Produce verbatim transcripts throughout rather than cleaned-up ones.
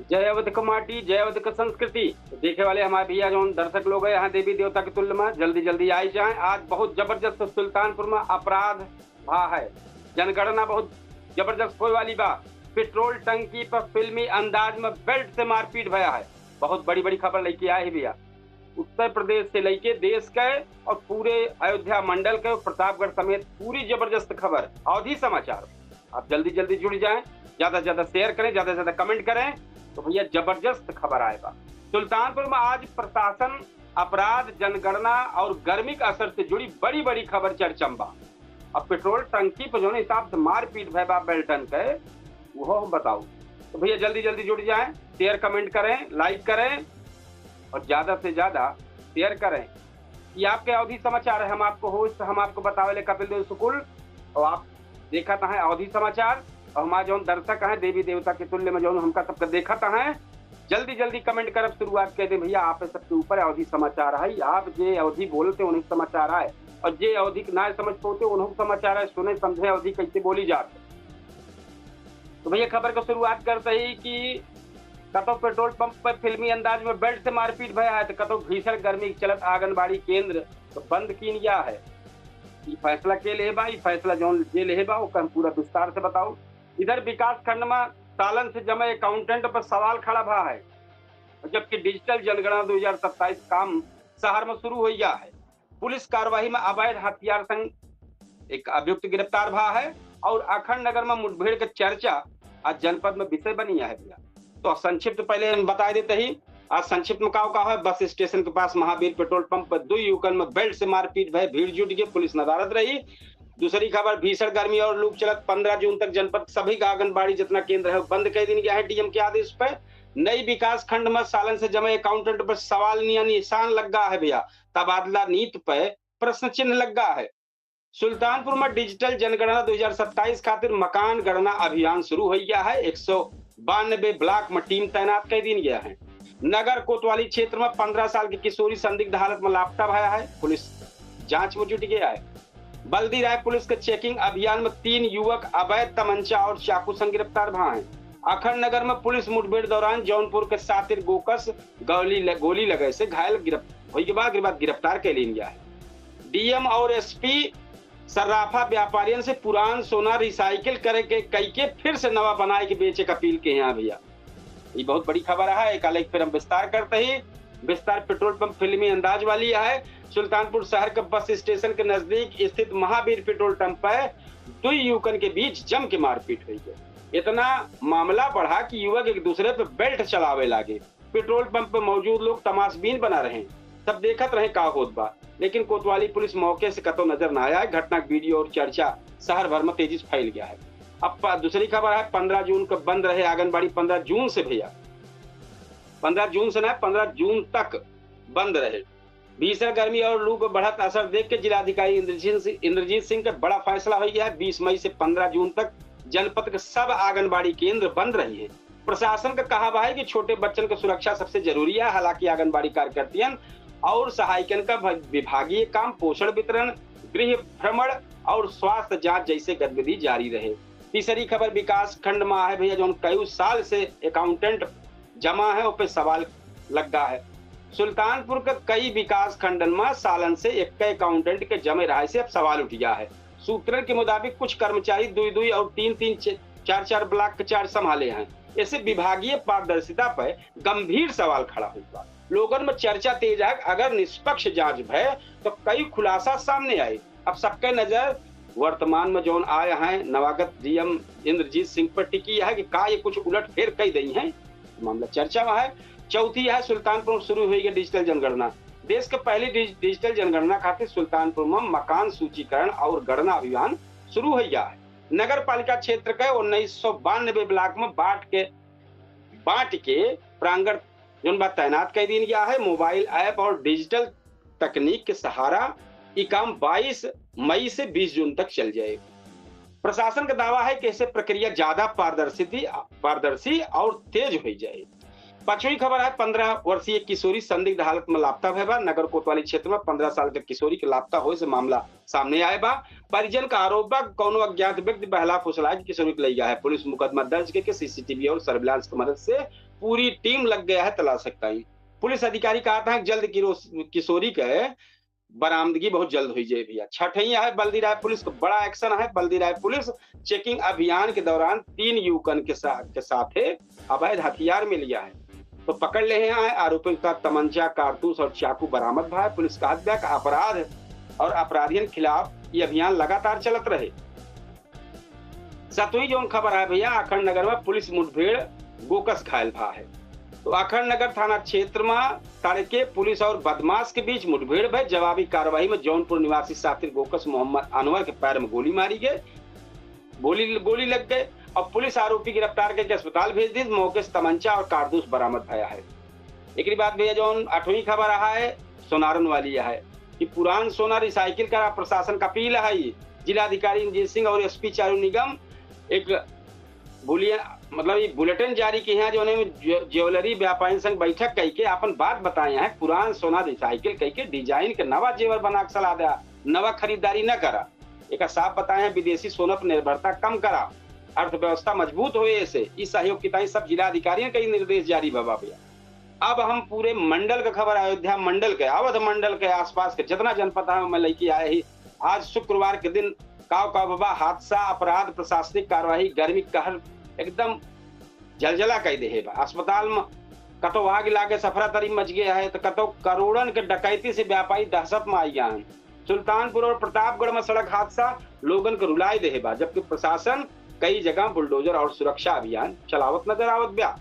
जय अवध क माटी, जय अवध क संस्कृति। तो देखे वाले हमारे भैया जौन दर्शक लोग हैं यहाँ देवी देवता के तुल्य में, जल्दी जल्दी आई जाएं। आज बहुत जबरदस्त सुल्तानपुर में अपराध भा है, जनगणना बहुत जबरदस्त होए वाली बा। पेट्रोल टंकी पर फिल्मी अंदाज में बेल्ट से मारपीट भया है। बहुत बड़ी बड़ी खबर लेके आए हैं भैया। उत्तर प्रदेश से लेके देश के और पूरे अयोध्या मंडल के, प्रतापगढ़ समेत पूरी जबरदस्त खबर, अवधी समाचार। आप जल्दी जल्दी जुड़ जाएं, ज्यादा से ज्यादा शेयर करें, ज्यादा से ज्यादा कमेंट करें। तो भैया जबरदस्त खबर आएगा। सुल्तानपुर में आज प्रशासन, अपराध, जनगणना और गर्मी के असर से जुड़ी बड़ी बड़ी खबर चर्चा में बा। अब पेट्रोल टंकी पर जौन हिसाब से मारपीट भय बा बेल्टन के, वो हम बताऊ। तो भैया जल्दी जल्दी जुड़ जाएं, शेयर कमेंट करें, लाइक करें और ज्यादा से ज्यादा शेयर करें। ये आपके अवधी समाचार है, हम आपको होस्ट, हम आपको बतावे ले कपिल देव शुक्ल। और आप देखत हैं अवधी समाचार और हमारे जौन दर्शक हैं देवी देवता के तुल्य में जौन हमका सबका देखत हैं, जल्दी जल्दी कमेंट करब शुरुआत कर दे भैया। आप सबके ऊपर अवधी समाचार है, आप जे अवधी बोलते उन्हीं समाचार आए और जे अवधी के ना समझ पाते उन्हों समाचार आए, सुने समझे अवधी कैसे बोली जात है। तो भैया खबर को शुरुआत करते ही कि कतौ पेट्रोल पंप पर फिल्मी अंदाज में बेल्ट से मारपीट भया है, तो कतौ भीषण गर्मी के चलत आंगनबाड़ी केंद्र तो बंद कीन गया है। ई फैसला के लेहे बा, ई फैसला जौन जे लेहे बा, ओकर हम पूरा विस्तार से बताऊ। इधर विकास खंड में सालन से जमे अकाउंटेंट पर सवाल खड़ा भा है, जबकि डिजिटल जनगणना दो हज़ार सत्ताईस काम शहर में शुरू हो गया है। पुलिस कार्रवाई में अवैध हथियार संग एक अभियुक्त गिरफ्तार भा है और अखंड नगर में मुठभेड़ के चर्चा आज जनपद में विषय बनी है भैया। तो संक्षिप्त पहले हम बता देते ही, आज संक्षिप्त में का का है, बस स्टेशन के पास महावीर पेट्रोल पंप पर दो युवकन में बेल्ट से मारपीट भय, भीड़ जुट गई, पुलिस नदारद रही। दूसरी खबर, भीषण गर्मी और लू चलत पन्द्रह जून तक जनपद के सभी का आंगनबाड़ी जितना केंद्र है बंद कर दीन गया है डीएम के आदेश पर। नई विकास खंड में सालन से जमे अकाउंटेंट पर सवाल निया निशान लग गया है भैया, तबादला नीति पर प्रश्न चिन्ह लग गया है। सुल्तानपुर में डिजिटल जनगणना दो हज़ार सत्ताईस खातिर मकान गणना अभियान शुरू हो गया है। एक सौ बानबे ब्लॉक में टीम तैनात कर दीन गया है। नगर कोतवाली क्षेत्र में पन्द्रह साल की किशोरी संदिग्ध हालत में लापता भया है, पुलिस जांच में जुट गया है। बल्दी राय पुलिस के चेकिंग अभियान में तीन युवक अवैध तमंचा और चाकू संग गिरफ्तार भा हैं। अखंड नगर में पुलिस मुठभेड़ दौरान जौनपुर के सातिर गोकस गोली ल-, गोली लगे से घायल गिरफ-, होई के बाद, बाद गिरफ्तार कर लीन गया है। डीएम और एसपी सर्राफा व्यापारियन से पुरान सोना रिसाइकिल करे के, कई के फिर से नवा बनाए के बेचे के अपील के हैं भैया। ये बहुत बड़ी खबर है, एक अलग फिर हम विस्तार करते ही। विस्तार पेट्रोल पंप फिल्मी अंदाज वाली है। सुल्तानपुर शहर के बस स्टेशन के नजदीक स्थित महावीर पेट्रोल पंप पर दो युवकन के बीच जम के मारपीट हुई है। इतना मामला बढ़ा कि युवक एक दूसरे पर बेल्ट चलावे लागे। पेट्रोल पंप पर मौजूद लोग तमाशबीन बना रहे, सब देखत रहे का होत बा, लेकिन कोतवाली पुलिस मौके से कतौ नजर ना आया। घटना के वीडियो और चर्चा शहर भर में तेजी से फैल गया है। अब प-, दूसरी खबर है, पन्द्रह जून को बंद रहे आंगनबाड़ी, पन्द्रह जून से भैया, पन्द्रह जून से ना, पन्द्रह जून तक बंद रहे। भीषण गर्मी और लू पर बढ़त असर देख के जिलाधिकारी इंद्रजीत सिंह, इंद्रजीत सिंह का बड़ा फैसला हो गया है। बीस मई से पन्द्रह जून तक जनपद के सब आंगनबाड़ी केंद्र बंद रही है। प्रशासन का कहा है कि छोटे बच्चन की सुरक्षा सबसे जरूरी है, हालांकि आंगनबाड़ी कार्यकर्तियन और सहायकन का भ-, विभागीय काम, पोषण वितरण, गृह भ्रमण और स्वास्थ्य जांच जैसे गतिविधि जारी रहे। तीसरी खबर विकास खंड में है भैया, जौन कई साल से अकाउंटेंट जमा है, उस पे सवाल लग गया है। सुल्तानपुर के कई विकास खंडन में सालन से एक अकाउंटेंट के जमे रहे से अब सवाल उठ गया है। सूत्रन के मुताबिक कुछ कर्मचारी दुई दुई और तीन तीन च-, चार चार ब्लॉक के चार्ज संभाले हैं। ऐसे विभागीय पारदर्शिता पर गंभीर सवाल खड़ा हुआ। लोगन में चर्चा तेज है, अगर निष्पक्ष जांच भय तो कई खुलासा सामने आए। अब सबके नजर वर्तमान में जौन आए हैं नवागत डीएम इंद्रजीत सिंह पर टिकी है कि का ये कुछ उलट फेर कई दई हैं, मामला चर्चा में है। चौथी है, सुल्तानपुर में शुरू हुई है डिजिटल जनगणना। देश के पहली डिज-, डिजिटल जनगणना खातिर सुल्तानपुर में मकान सूचीकरण और गणना अभियान शुरू हो गया है। नगर पालिका क्षेत्र के उन्नीस सौ बानबे ब्लॉक में बांट के, बांट के प्रांगण जौन बा तैनात कर दीन गया है। मोबाइल ऐप और डिजिटल तकनीक के सहारा ई काम बाईस मई से बीस जून तक चल जाए। प्रशासन का दावा है कि इससे प्रक्रिया ज्यादा पारदर्शी, पारदर्शी और तेज हो जाए। पाँचवीं खबर है, पन्द्रह वर्षीय किशोरी संदिग्ध हालत में लापता भय बा। नगर कोतवाली क्षेत्र में पन्द्रह साल के किशोरी के लापता होए से मामला सामने आए बा। परिजन का आरोप बा, कौनो अज्ञात व्यक्ति बहला फुसला के किशोरी के लइगा है। पुलिस मुकदमा दर्ज करके सीसीटीवी और सर्विलांस की मदद से पूरी टीम लग गया है तलाश करता ही। पुलिस अधिकारी कहा था कि जल्द किरो-, किशोरी के बरामदगी बहुत जल्द हुई जाए भैया। छठैया है बल्दीराय पुलिस का बड़ा एक्शन है। बल्दीराय पुलिस चेकिंग अभियान के दौरान तीन युवकन के सा-, के साथे अवैध हथियार मिलिया है, तो पकड़ ले हैं। आरोपियों का तमंचा, कारतूस और चाकू बरामद भा है। पुलिस कहत बा कि अपराध और अपराधियन खिलाफ ये अभियान लगातार चलत रहे। सतवीं जौन खबर है भैया, अखंड नगर में पुलिस मुठभेड़, गोकस घायल भा है। तो अखंड नगर थाना क्षेत्र में तड़के पुलिस और बदमाश के बीच मुठभेड़ भय। जवाबी कार्रवाई में जौनपुर निवासी शातिर गोकस मोहम्मद अनवर के पैर में गोली मारी गए, गोली, गोली लग गए और पुलिस आरोपी गिरफ्तार करके अस्पताल भेज दी। मौके से तमंचा और कारतूस बरामद भया है। एकरी बाद भैया जौन आठवीं खबर रहा है, सोनारन वाली है कि पुरान सोना रिसाइकिल करा, प्रशासन का अपील है। जिलाधिकारी इंजीत सिंह और एसपी चारू निगम एक बुलियन, मतलब, ये बुलेटिन जारी किहे हैं, जौने में ज्वे-, ज्वेलरी व्यापारियन संग बैठक कइके आपन बात बताए हैं। पुरान सोना रिसाइकिल कइके डिजाइन के नवा जेवर बना के सलाह द्या, नवा खरीदारी न करा। एक साफ बताए हैं, विदेशी सोना पर निर्भरता कम करा, अर्थव्यवस्था मजबूत होए। ऐसे इस सहयोग की ताई सब जिला अधिकारियों का ही निर्देश जारी बा भैया। अब हम पूरे मंडल का खबर, अयोध्या मंडल के, अवध मंडल के आसपास के जितना जनपद है, मैं लेके आए ही। आज शुक्रवार के दिन काव काव बा हादसा, अपराध, प्रशासनिक कार्यवाही, गर्मी कहर एकदम जलजला कई देहे बा। अस्पताल में कतौ आग लागे, सफरा तरी मच गया है, तो कतौ करोड़न के डकैती से व्यापारी दहशत में आई गया है। सुल्तानपुर और प्रतापगढ़ में सड़क हादसा लोगन के रुलाई देहे बा, जबकि प्रशासन कई जगह बुलडोजर और सुरक्षा अभियान चलावत नजर आवत बा।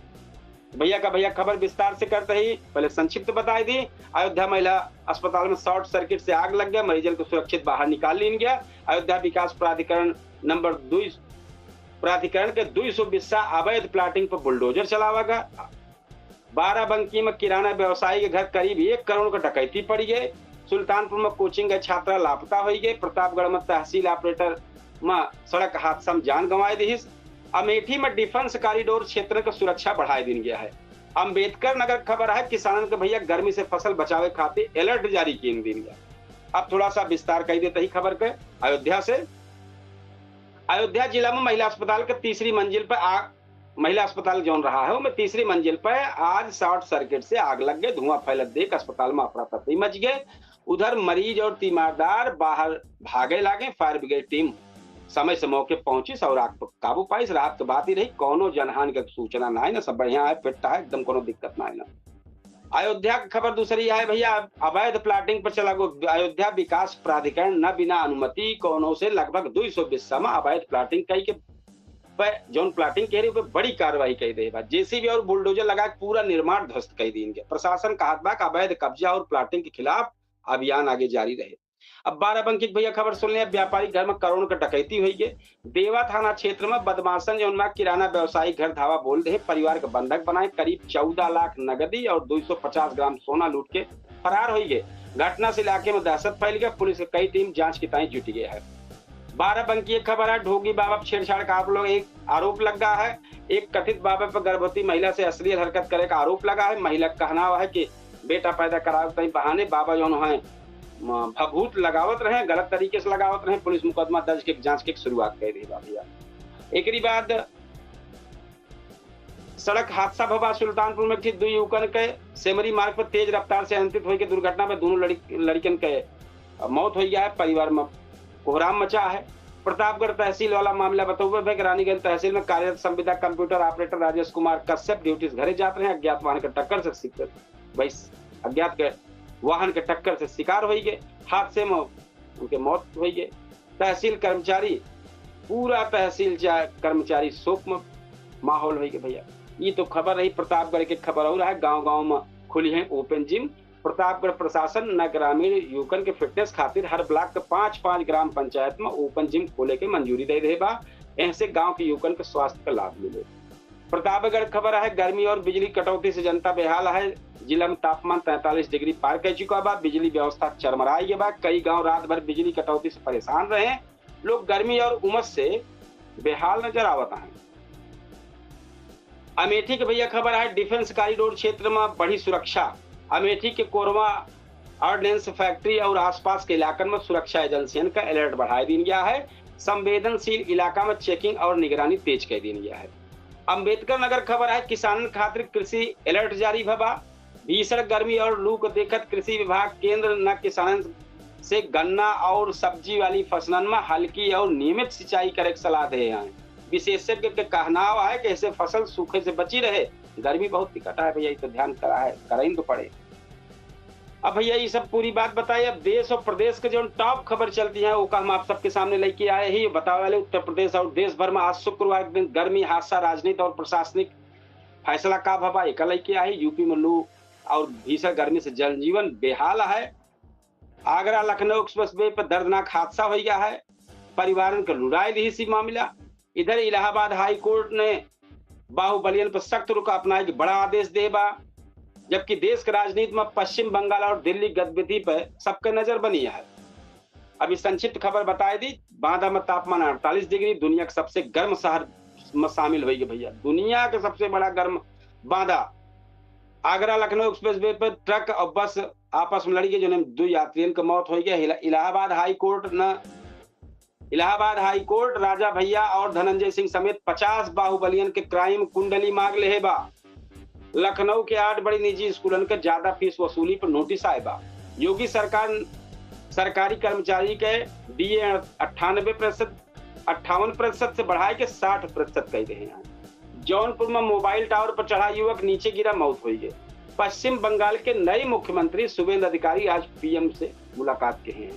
भैया का भैया खबर विस्तार से करते ही पहले संक्षिप्त बताई दी। अयोध्या महिला अस्पताल में शॉर्ट सर्किट से आग लग गया, मरीजन को सुरक्षित बाहर निकाल लीन गया। अयोध्या विकास प्राधिकरण नंबर दुई, प्राधिकरण के दुई सौ बिस्सा अवैध प्लाटिंग पर बुलडोजर चलावा गया। बाराबंकी में किराना व्यवसायी के घर करीब एक करोड़ का डकैती पड़ी गए। सुल्तानपुर में कोचिंग के छात्रा लापता हो गए। प्रतापगढ़ में तहसील ऑपरेटर में सड़क हादसा में जान गंवाए दिहिस। अमेठी में डिफेंस कॉरिडोर क्षेत्र के सुरक्षा बढ़ाए दिन गया है। अम्बेडकर नगर खबर है, किसानन के भैया गर्मी से फसल बचावे खातिर अलर्ट जारी कीन दिन गया। अब थोड़ा सा विस्तार कई देते ही खबर के अयोध्या से। अयोध्या जिला में महिला अस्पताल के तीसरी मंजिल पर आग, महिला अस्पताल जौन रहा है, उसमें तीसरी मंजिल पर आज शॉर्ट सर्किट से आग लग गई। धुआं फैलत देख अस्पताल में अफरा तफरी मच गए। उधर मरीज और तीमारदार बाहर भागे लागे। फायर ब्रिगेड टीम समय से मौके पहुंचिस और आग पर काबू पाइस। रात के बात ही रही, कौनो जनहानि के सूचना ना है, ना सब बढ़िया है, फिट है, एकदम कौनो दिक्कत ना है ना। अयोध्या की खबर दूसरी है भैया, अवैध प्लाटिंग पर चला गो अयोध्या विकास प्राधिकरण। न बिना अनुमति कौनो से लगभग दुई सौ बिस्सा में अवैध प्लाटिंग कई के पे जौन प्लाटिंग कह रही, पे बड़ी कार्रवाई कई दे बा। जेसीबी और बुलडोजर लगा के पूरा निर्माण ध्वस्त कई दीन गया। प्रशासन कहत बा कि अवैध कब्जा और प्लाटिंग के खिलाफ अभियान आगे जारी रहे। अब बाराबंकी के भैया खबर सुन ले, व्यापारी घर में करोड़ के डकैती हुई गए। देवा थाना क्षेत्र में बदमाशन जौन बा किराना व्यवसायी घर धावा बोल दे, परिवार के बंधक बनाए, करीब चौदह लाख नगदी और दो सौ पचास ग्राम सोना लूट के फरार हुई गए। घटना से इलाके में दहशत फैल गया। पुलिस के कई टीम जांच की ताई जुटी गई है। बाराबंकी एक खबर है, ढोगी बाबा पर छेड़छाड़ का आप लोग एक आरोप लगा है। एक कथित बाबा पर गर्भवती महिला से अश्लील हरकत करे का आरोप लगा है। महिला का कहना है कि बेटा पैदा करावे के बहाने बाबा जौन है, म, भभूत लगावत रहे, गलत तरीके से लगावत रहे। पुलिस मुकदमा दर्ज के जांच के शुरुआत कर दी बा भैया। एकरी बाद सड़क हादसा भवा सुल्तानपुर में ठीक दो युवकन के सेमरी मार्ग पर तेज रफ्तार से अनियंत्रित होकर दुर्घटना में दोनों लड़िक-, लड़िकन के मौत हो गया है। परिवार में कोहराम मचा है। प्रतापगढ़ तहसील वाला मामला बतौबे भे कि रानीगंज तहसील में कार्यरत संविदा कंप्यूटर ऑपरेटर राजेश कुमार कश्यप ड्यूटी से घरे जात रहे, अज्ञात वाहन के टक्कर से शिक-, वैस-, अज्ञात के वाहन के टक्कर से शिकार हो गए। हादसे में उनके मौत हो गए। तहसील कर्मचारी, पूरा तहसील चा-, कर्मचारी शोक में माहौल हो गए भैया। ये तो खबर रही प्रतापगढ़ के। खबर और है, गांव गांव में खुली है ओपन जिम। प्रतापगढ़ प्रशासन न ग्रामीण युवकन के फिटनेस खातिर हर ब्लॉक के पांच पांच ग्राम पंचायत में ओपन जिम खोले के मंजूरी दे दे बा। इनसे गांव के युवकन के स्वास्थ्य का लाभ मिले। प्रतापगढ़ खबर है, गर्मी और बिजली कटौती से जनता बेहाल है। जिला में तापमान तैंतालीस डिग्री पार कर चुका बा। बिजली व्यवस्था चरमराई गए बा। कई गांव रात भर बिजली कटौती से परेशान रहे। लोग गर्मी और उमस से बेहाल नजर आवत हैं। अमेठी के भैया खबर है, डिफेंस कॉरिडोर क्षेत्र में बढ़ी सुरक्षा। अमेठी के कोरवा ऑर्डिनेंस फैक्ट्री और आसपास के इलाकन में सुरक्षा एजेंसियन का अलर्ट बढ़ाए दीन गया है। संवेदनशील इलाका में चेकिंग और निगरानी तेज कर दीन गया है। अंबेडकर नगर खबर है, किसानन खातिर कृषि अलर्ट जारी भवा। भीषण गर्मी और लू को देखत कृषि विभाग केंद्र न किसानन से गन्ना और सब्जी वाली फसलन में हल्की और नियमित सिंचाई करे के सलाह दे हैं। विशेषज्ञ के कहनाव है कि ऐसे फसल सूखे से बची रहे। गर्मी बहुत तिकट है भैया, ये तो ध्यान करा है, कराइन तो पड़े। अब भैया, ये सब पूरी बात बताई। अब देश और प्रदेश के जो टॉप खबर चलती हैं, वो का हम आप सबके सामने लेके आए ही। बतावे वाले उत्तर प्रदेश और देश भर में आज शुक्रवार के दिन गर्मी, हादसा, राजनीति और प्रशासनिक फैसला का भवा, एक लेके आए। यूपी में लू और भीषण गर्मी से जनजीवन बेहाल है। आगरा लखनऊ एक्सप्रेसवे पर दर्दनाक हादसा हो गया है, परिवारन के लुढ़ाई ली सी मामला। इधर इलाहाबाद हाई कोर्ट ने बाहुबलियन पर सख्त रुख अपनाए के बड़ा आदेश दे बा, जबकि देश के राजनीति में पश्चिम बंगाल और दिल्ली गतिविधि पर सबके नजर बनी है। अभी संक्षिप्त खबर बताए दी, बांदा में तापमान अड़तालीस डिग्री, दुनिया के सबसे गर्म शहर में शामिल होइगे भैया, दुनिया के सबसे बड़ा गर्म बांदा। आगरा लखनऊ एक्सप्रेसवे पर ट्रक और बस आपस में लड़ी गए, जिनमें दो यात्रियन के मौत हो गई। इला-, इलाहाबाद हाई कोर्ट न इलाहाबाद हाई कोर्ट राजा भैया और धनंजय सिंह समेत पचास बाहुबलियन के क्राइम कुंडली मांग लेहे बा। लखनऊ के आठ बड़ी निजी स्कूलन के ज्यादा फीस वसूली पर नोटिस आए बा। योगी सरकार सरकारी कर्मचारी के डीए अट्ठानबे प्रतिशत, अट्ठावन प्रतिशत से बढ़ाए के साठ प्रतिशत कह रहे हैं। जौनपुर में मोबाइल टावर पर चढ़ा युवक नीचे गिरा, मौत हो गई। पश्चिम बंगाल के नए मुख्यमंत्री सुवेंद्र अधिकारी आज पीएम से मुलाकात के हैं।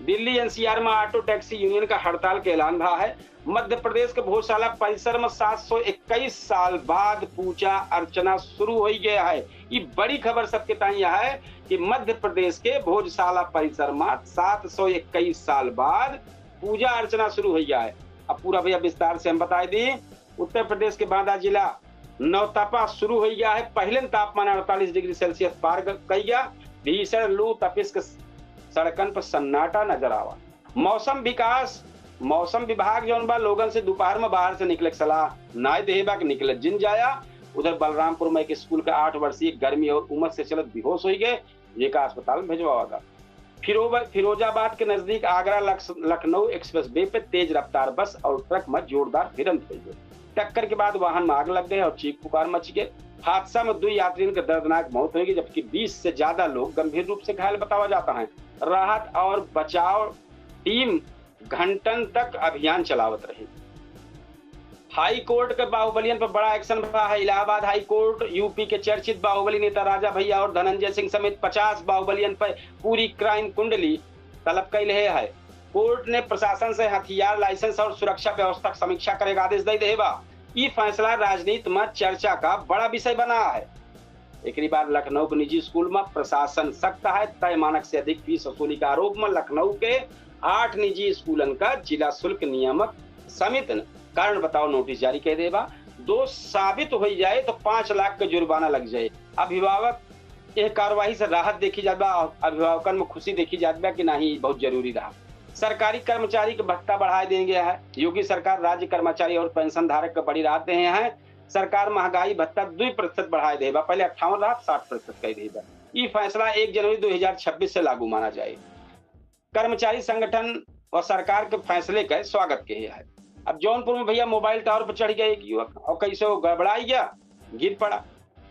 दिल्ली एनसीआर में ऑटो टैक्सी यूनियन का हड़ताल के ऐलान भा है। मध्य प्रदेश के भोजशाला परिसर में सात सौ इक्कीस साल बाद पूजा अर्चना शुरू हो गया है। ये बड़ी खबर सबके ताई यह है कि मध्य प्रदेश के भोजशाला परिसर में सात सौ इक्कीस साल बाद पूजा अर्चना शुरू हो गया है। अब पूरा भैया विस्तार से हम बताए दी। उत्तर प्रदेश के बांदा जिला नौतपा शुरू हो गया है। पहले तापमान अड़तालीस डिग्री सेल्सियस पार ग-, कई गया। भीषण लू तपिस के सड़कन पर सन्नाटा नजर आवा। मौसम विकास, मौसम विभाग जौन बा, लोगन से दोपहर में बाहर से निकले के सलाह नाय देहे बा कि निकले जिन जाया। उधर बलरामपुर में एक स्कूल के आठ वर्षीय गर्मी और उमस से चलत बेहोश हो गए, जेका अस्पताल में भेजवावा गा। फिरोबा-, फिरोजाबाद के नजदीक आगरा लक्स-, लखनऊ एक्सप्रेसवे पे तेज रफ्तार बस और ट्रक में जोरदार भिड़ंत हो गए। टक्कर के बाद वाहन में आग लग गए और चीख पुकार मच गए। हादसा में दो यात्रियों के दर्दनाक मौत हो गई, जबकि बीस से ज्यादा लोग गंभीर रूप से घायल बतावा जाता है। राहत और बचाव टीम घंटन तक अभियान चलावत रही। हाई कोर्ट के बाहुबलियन पर बड़ा एक्शन भा है। इलाहाबाद हाई कोर्ट यूपी के चर्चित बाहुबली नेता राजा भैया और धनंजय सिंह समेत पचास बाहुबलियन पर पूरी क्राइम कुंडली तलब कैले है। कोर्ट ने प्रशासन से हथियार लाइसेंस और सुरक्षा व्यवस्था की समीक्षा करे का आदेश दे दे बा। ई फैसला राजनीति में चर्चा का बड़ा विषय बना है। एकरी बाद लखनऊ के निजी स्कूल में प्रशासन सख्त है। तय मानक से अधिक फीस वसूली के आरोप में लखनऊ के आठ निजी स्कूलन का जिला शुल्क नियामक समिति ने कारण बताओ नोटिस जारी कर देबा। दोष साबित हो जाए तो पाँच लाख के जुर्माना लग जाए। अभिभावक यह कार्रवाई से राहत देखी जात बा, अभिभावकन में खुशी देखी जात बा कि नहीं, बहुत जरूरी रहा। सरकारी कर्मचारी के भत्ता बढ़ाए देंगे है। योगी सरकार राज्य कर्मचारी और पेंशन धारक के बड़ी राहत दे हैं। सरकार महंगाई भत्ता दुई प्रतिशत बढ़ाए दे बा, पहले अट्ठावन रहा, साठ प्रतिशत कर दे बा। ई फैसला एक जनवरी दो हज़ार छब्बीस से लागू माना जाए। कर्मचारी संगठन और सरकार के फैसले का स्वागत के है। अब जौनपुर में भैया मोबाइल टावर पर चढ़ गया एक युवक और कैसे वो गड़बड़ाई गया, गिर पड़ा।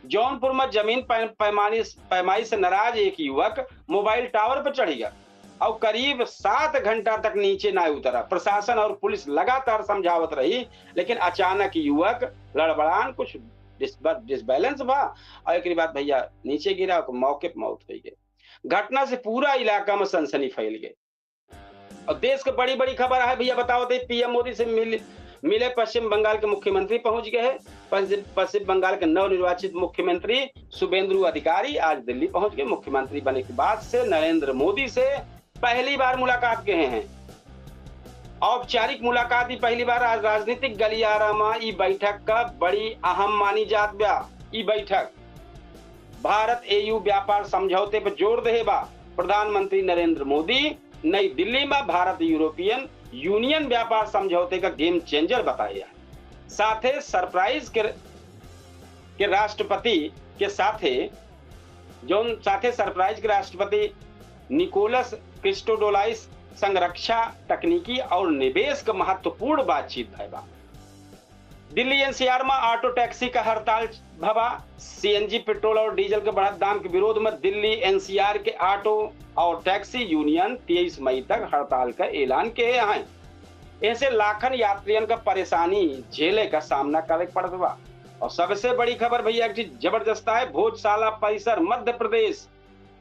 जौनपुर में जमीन पै-, पैमानी पैमाई से नाराज एक युवक मोबाइल टावर पर चढ़ गया और करीब सात घंटा तक नीचे ना उतरा। प्रशासन और पुलिस लगातार समझावत रही, लेकिन अचानक युवक लड़बड़ान कुछ डिस-, डिसबैलेंस भा और एक बाद भैया नीचे गिरा और मौके पर मौत हो गई। घटना से पूरा इलाका में सनसनी फैल गई। और देश के बड़ी बड़ी खबर है भैया, बताओ दे। पीएम मोदी से मिल, मिले पश्चिम बंगाल के मुख्यमंत्री पहुंच गए हैं। पश्चिम, पश्चिम बंगाल के नवनिर्वाचित मुख्यमंत्री शुभेंदु अधिकारी आज दिल्ली पहुंच गए। मुख्यमंत्री बने के बाद से नरेंद्र मोदी से पहली बार मुलाकात के हैं। औपचारिक मुलाकात ही पहली बार। आज राजनीतिक गलियारा में ई बैठक का बड़ी अहम मानी जात बा। ई बैठक भारत एयू व्यापार समझौते पर जोर दे बा। प्रधानमंत्री नरेंद्र मोदी नई दिल्ली में भारत यूरोपियन यूनियन व्यापार समझौते का गेम चेंजर बताया। साथे सरप्राइज के के राष्ट्रपति के साथे, जौन साथे सरप्राइज के राष्ट्रपति निकोलस क्रिस्टोडोलाइस संग रक्षा, तकनीकी और निवेश के महत्वपूर्ण बातचीत भय बा। दिल्ली एनसीआर में ऑटो टैक्सी का हड़ताल भवा। सीएनजी, पेट्रोल और डीजल के बढ़त दाम के विरोध में दिल्ली एनसीआर के ऑटो और टैक्सी यूनियन तेईस मई तक हड़ताल का ऐलान किए हैं। ऐसे लाखन यात्रियन का परेशानी झेले का सामना करे के पड़त बा। और सबसे बड़ी खबर भैया, एक चीज जबरदस्त है, भोजशाला परिसर, मध्य प्रदेश,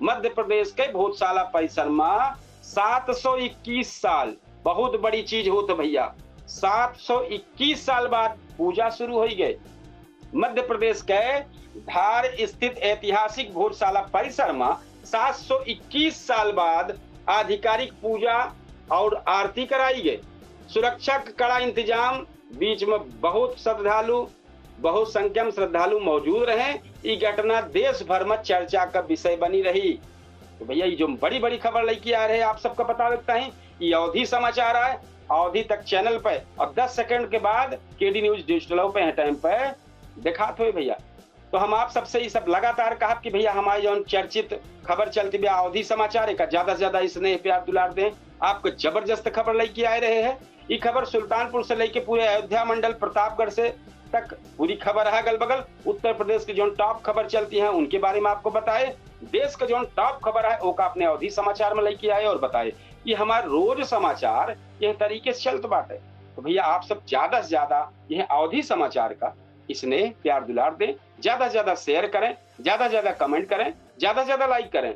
मध्य प्रदेश के भोजशाला परिसर में सात सौ इक्कीस साल, बहुत बड़ी चीज होत भैया, सात सौ इक्कीस साल बाद पूजा शुरू हो गए। मध्य प्रदेश के धार स्थित ऐतिहासिक भोजशाला परिसर में सात सौ इक्कीस साल बाद आधिकारिक पूजा और आरती कराई गई। सुरक्षा के कड़ा इंतजाम, बीच में बहुत श्रद्धालु, बहुत संख्या में श्रद्धालु मौजूद रहे। ई घटना देश भर में चर्चा का विषय बनी रही। तो भैया, ये जो बड़ी बड़ी खबर लेके आ रहे हैं, आप सबका बतावे के ताईं, ये अवधी समाचार आए। अवधी तक चैनल पे और दस सेकंड के बाद केडी न्यूज डिजिटल पे हैं टाइम पे दिखात हुए भैया। तो हम आप सबसे ये सब लगातार कहब कि भैया, हमारे जौन चर्चित खबर चलती बा अवधी समाचार, एक ज्यादा से ज्यादा स्नेह प्यार दुलार दें। आपको जबरदस्त खबर लेके आए रहे हैं। ये खबर सुल्तानपुर से लेके पूरे अयोध्या मंडल प्रतापगढ़ से तक पूरी खबर है अगल बगल। उत्तर प्रदेश की जौन टॉप खबर चलती है उनके बारे में आपको बताए, देश का जौन टॉप खबर है ओका अपने अवधी समाचार में लेके आए और बताए। ये हमारे रोज समाचार यह तरीके से चलत बाटे। तो भैया, आप सब ज्यादा से ज्यादा यह अवधी समाचार का स्नेह प्यार दुलार दें, ज्यादा से ज्यादा शेयर करें, ज्यादा से ज्यादा कमेंट करें, ज्यादा से ज्यादा लाइक करें।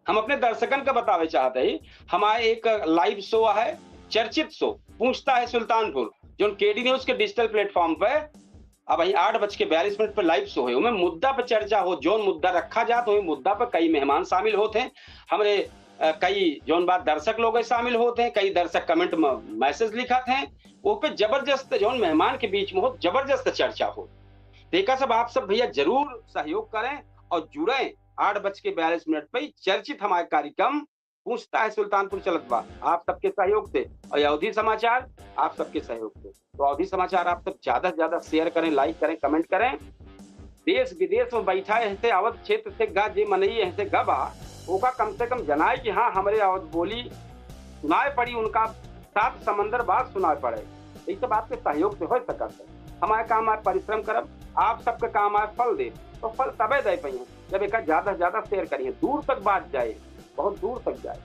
हम अपने दर्शकन का बतावे चाहते ही, हमारे एक लाइव शो है, चर्चित शो पूछता है सुल्तानपुर, जौन केडी न्यूज के डिजिटल प्लेटफॉर्म पे अब वही आठ बज के बयालीस मिनट पे लाइव शो है। उनमें मुद्दा पे चर्चा हो, जौन मुद्दा रखा जात, वही मुद्दा पे कई मेहमान शामिल होते हैं। हमरे, अ, कई जौन बात दर्शक लोग हैं शामिल होते हैं, कई दर्शक कमेंट में मैसेज लिखत हैं, वो पे जबरदस्त जौन मेहमान के बीच में हो, जबरदस्त चर्चा हो। तो एका सब आप सब भैया जरूर सहयोग करें और जुड़ें। आठ बज के बयालीस मिनट पे ही चर्चित हमारे कार्यक्रम पूछता है सुल्तानपुर चलत बा, आप सबके सहयोग से, और अवधी समाचार आप सबके सहयोग से। तो अवधी समाचार आप सब ज्यादा से ज्यादा शेयर करें, लाइक करें, कमेंट करें। देश विदेश में बैठा है, ऐसे अवध क्षेत्र से गा, जे मनई ऐसे गा बा, ओका कम से कम जनाए कि हाँ, हमरे अवध बोली सुनाए पड़ी, उनका सात समंदर बात सुनाए पड़े। ये सब आपके सहयोग से हो सकत है। हमारे काम आए परिश्रम करब, आप सबके काम आए फल दे, तो फल तबे दे पाइए जब एका ज्यादा से ज्यादा शेयर करिए, दूर तक बात जाए, बहुत दूर तक जाए।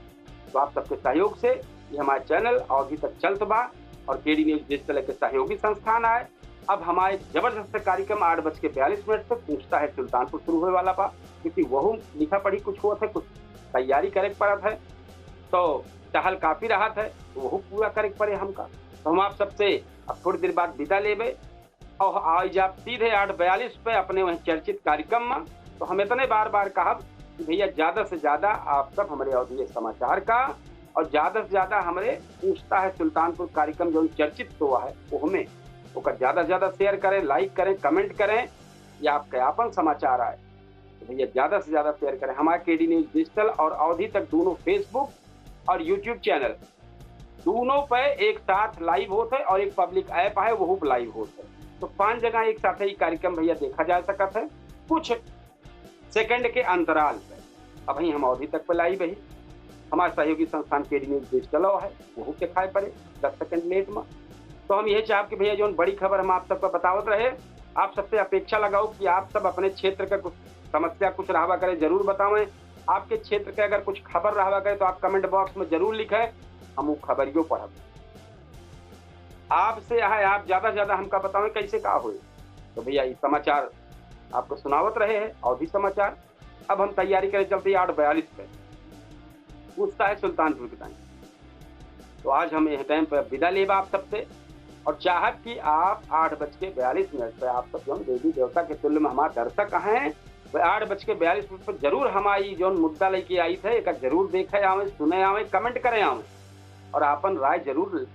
तो आप सबके सहयोग से ये हमारा चैनल अवधी तक चलत बा और केडी न्यूज डिजिटल के सहयोगी संस्थान आए। अब हमारे जबरदस्त कार्यक्रम आठ बज के बयालीस मिनट से पूछता है सुल्तानपुर शुरू होए वाला बा, क्योंकि वहू लिखा पढ़ी कुछ होत है, कुछ तैयारी करे के पड़त है, तो टहल काफी रहत है, तो वहू पूरा करे के पड़े हमका। तो हम आप सबसे अब थोड़ी देर बाद विदा लेबे और आई जाब सीधे आठ बयालीस पे अपने वहीं चर्चित कार्यक्रम में। तो हम इतने बार बार कहब कि भैया, ज्यादा से ज्यादा आप सब हमरे अवधी समाचार का और ज्यादा से ज्यादा हमरे पूछता है सुल्तानपुर कार्यक्रम जो चर्चित हुआ है, वो हमें ओकर ज्यादा से ज्यादा शेयर करें, लाइक करें, कमेंट करें, या आपके आपन समाचार आए तो भैया ज्यादा से ज्यादा शेयर करें। हमारे केडी न्यूज डिजिटल और अवधी तक दोनों Facebook और YouTube चैनल दोनों पे एक साथ लाइव होत है और एक पब्लिक ऐप है, वहू पे लाइव होत है। तो पांच जगह एक साथ ही कार्यक्रम भैया देखा जा सकत है कुछ सेकंड के अंतराल पे। अबहीं हम अवधी तक पे लाइव है, हमारे सहयोगी संस्थान केडी न्यूज डिजिटल है, वहू के खाए पड़े दस सेकंड लेट में। तो हम यह चाहब कि भैया, जौन बड़ी खबर हम आप सबका बतावत रहे, आप सबसे अपेक्षा लगाओ कि आप सब अपने क्षेत्र का कुछ समस्या कुछ रहवा करे, जरूर बतावें। आपके क्षेत्र के अगर कुछ खबर रहवा करे, तो आप कमेंट बॉक्स में जरूर लिखें, हम वो खबरियो पढ़ब। आपसे यह है, आप ज्यादा से ज्यादा हमका बतावें, कैसे का होए। तो भैया, ये समाचार आपको सुनावत रहे हैं, अवधी समाचार। अब हम तैयारी करें, चलते आठ बयालीस पे पूछता है सुल्तानपुर के टाइम। तो आज हम यह टाइम पर विदा लेबा आप सबसे, और चाहब कि आप आठ बज के बयालीस मिनट पे आप सब जौन देवी देवता के तुल्य में हमारे दर्शक हैं, वह आठ बज के बयालीस मिनट पर जरूर हमारी जौन मुद्दा लेके आई थे, एका जरूर देखे आवें, सुने आवें, कमेंट करे आवें और आपन राय जरूर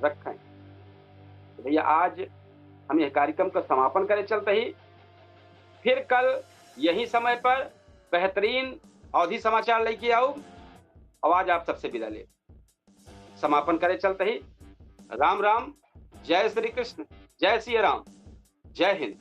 रखें। तो भैया, आज हम यह कार्यक्रम का समापन करे चलते ही फिर कल यही समय पर बेहतरीन अवधी समाचार लेके आऊँ। और आज आप सबसे विदा ले समापन करे चलते ही राम राम, जय श्री कृष्ण, जय सिया राम, जय हिंद।